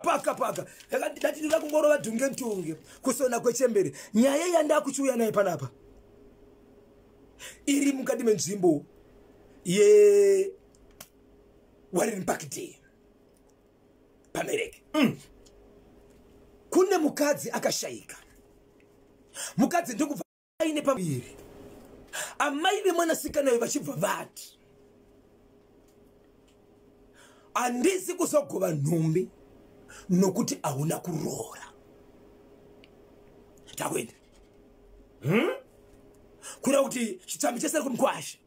Paka paka ndati ndinoda kungorova dhunge ntunge kusona kwechembere. Nyaya yandakuchiuya naye panapa iri mukati menzvimbo ye Warren Park Day paMereke. Kune mukadzi akashayika, mukadzi ndokubva aine pamuviri. Amai vemwanasikana uyu vachibva vati, handisi kuzogova nhumbi nokuti hauna kuroora. Takuenda Kureva kuti chitsvambi chese ari kumukwasha.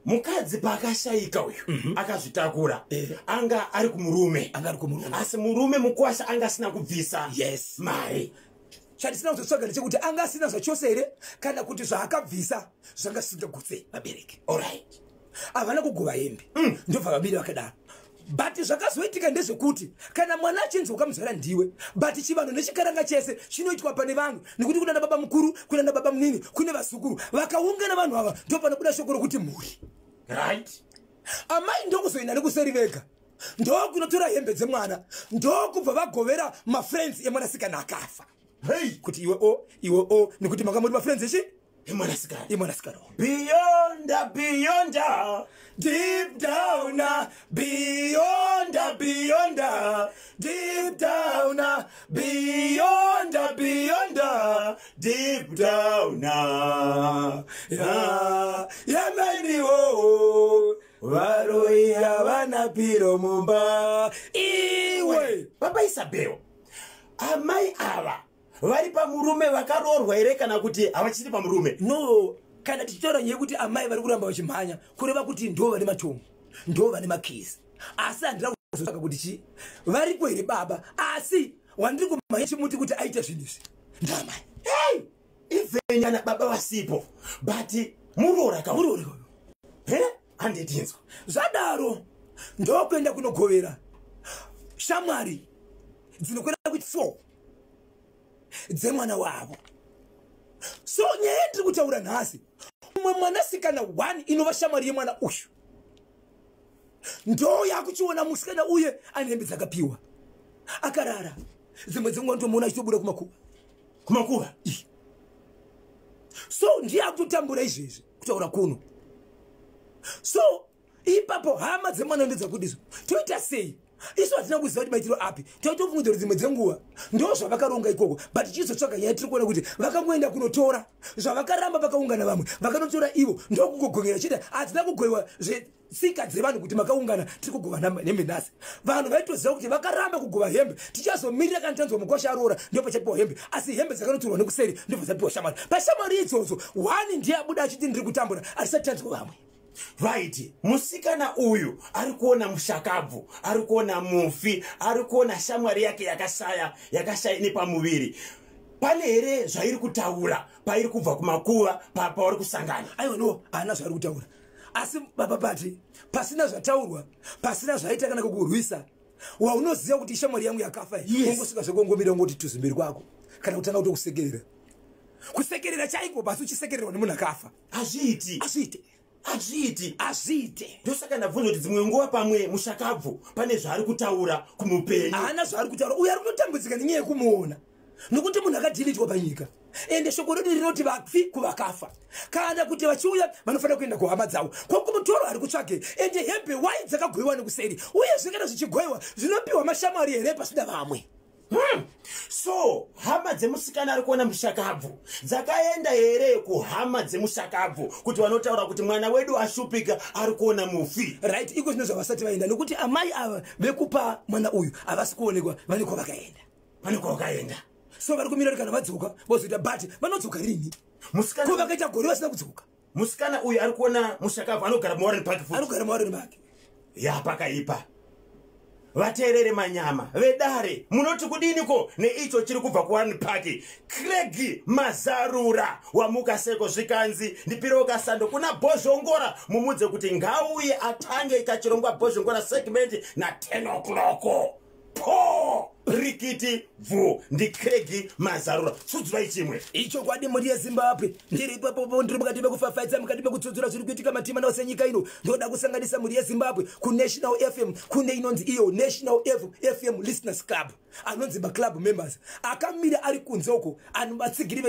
Mukadzi paakashayika uyu, akazvitakura, anga ari kumurume. Anga ari kumurume. Asi murume mukwasha anga asina kubvisa mari. Chandisina kuzotsvaga ndechekuti anga asina zvachose here, kana kuti zvaakabvisa zvanga zvisingagutse vabereki. Havana kugova hembe. Ndobva vaviri vakadaro. But zvakazoitika ndezvekuti kana mwana achinzi wakamuzvara ndiwe, but chivanhu nechikaranga chese chinoitwa pane vanhu, nekuti kuna baba mukuru, kuna baba munini, kune vazukuru vakaungana. Vanhu ava ndo panobuda shoko rokuti mhuri. Amai ndokuzoenda nekuseri vega, ndokunotora hembe dzemwana, ndokubva vagovera mafriends emwanasikana akafa. Kuti iwe o, iwe o, nekuti manga muri mafriends echi Emwanasikana. Emwanasikana. Beyond, beyond. Deep down, beyond, beyond, deep down, beyond, beyond, deep down. Yeah, yameniwo varoi havana piro mumba iwe. Baba Isabel, amai ava vari pamurume vakaroorwa here, kana kuti havachiri pamurume? No, kana tichitaura nyaya yekuti amai vari kuramba vachimhanya, kureva kuti ndo vane matombo, ndo vane makizi. Asi handina kuzotsvaka kuti chi varipo here baba. Asi wandiri kumhanya chimuti kuti aite zvinhu izvi ndamai. Hey, even kana baba vasipo, but muroora ka. Muroora. He, handitinzwa. Zvadaro ndokuenda kunogovera shamwari dzinokwenda kuti four dzemwana wavo. So nyaya yandiri kutaura nhasi, umwe mwanasikana one inova shamwari yemwana uyu ndo yakuchiona musikana uye ane hembe dzakapiwa akarara. Dzimwe dzenguva ndomuona achitobuda kumakuva. Kumakuva. So ndiye akutotambura izvezvi kutaura kuno. So ipapo hama dzemwana ndedzakudizwa, toita sei? Isu hatina kuziva kuti maitiro api. Taitofungidzira kuti dzimwe dzenguva ndo zvavakaronga ikoko, but chizotsvaga nyaya, tiri kuona kuti vakangoenda kunotora zvavakaramba vakaungana vamwe vakanotora ivo, ndokungogongera chete. Hadzina kugoiwa zvetsika dzevanhu kuti makaungana tiri kugova hembe nhasi. Vanhu vaitoziva kuti vakaramba kugova hembe, tichazomirira kana tanzwa mukwasha aroora, ndo pachapiwa hembe. Asi hembe dzakanotorwa nekuseri, ndobva dzapiwa shamwari. Pashamwari idzodzo, one ndiye abuda achiti ndiri kutambura, asati tanzwa vamwe. Right, musikana uyu ari kuona mushakabvu, ari kuona mufi, ari kuona shamwari yake yakashaya, yakashaya nepamuviri. Pane here zvairi kutaura pairi kubva kumakuva pauri kusangana? Aiwa, no, haana zvaari kutaura. Asi baba pati pasina zvataurwa, pasina zvaita kana kukurwisa, waunoziva kuti ishamwari yangu yakafa, ongosvika zvekongomira, ongoti tuzi mberi kwako, kana kutanga kutokusekerera, kusekerera chaiko, basi uchisekererwa nemunhu akafa. Hazviiti. Hazviite. Hazviiti. Hazviite. Ndosaka ndabvunza kuti dzimwe nguva pamwe mushakabvu pane zvaari kutaura kumupenyu. Haana zvaari kutaura. Uyo ari kutotambudzika nenyaya yekumuona, nokuti munhu akadhilitwa panyika. Ende shoko redu rinoti vafi kuvakafa, kana kuti vachiuya vanofanira kuenda kuhama dzavo. Kokumutoro ari kutsvage? Ende hembe wai dzakagoyiwa nekuseri? Uyezve kana zvichigoyiwa, zvinopiwa mashamwari here pasina vamwe? So hama dzemusikana ari kuona mushakabvu dzakaenda here kuhama dzemushakabvu kuti vanotaura kuti mwana wedu ashupika, ari kuona mufi? Right, iko zvino zvavasati vaenda, nokuti amai ava vekupa mwana uyu havasi kuonekwa, vane kwavakaenda. Pane kwavakaenda. So vari kumira kuti kana vadzoka vozoita, but vanodzoka rini? Musikana Ko vakaita gore vasina kudzoka? Musikana uyu ari kuona mushakabvu anogara muWarren Park futi? Anogara muWarren Park. Ya, pakaipa. Vateerere manyama vedare, munoti kudiniko neicho chiri kubva kuWarren Park? Craig Mazarura, wamuka seko? Zvikanzi ndipirewo kasando kuna Bhozhongora, mumudze kuti ngauye atange kachirongwa Bhozhongora segment na10 o'clock po. Rikiti bvu, ndiCraig Mazarura. Tsudzirai chimwe. Ichokwadi, mhuri yeZimbabwe, ndiri ipapopo, ndiri mukati mekufafaidza, mukati mekutsudzura zviri kuitika matima ose nyika ino. Ndoda kusanganisa mhuri yeZimbabwe kuNational FM. Kune inonzi iyo National FM Listeners Club, anonzi maclub members akamira ari kunze uko, anovatsigiri.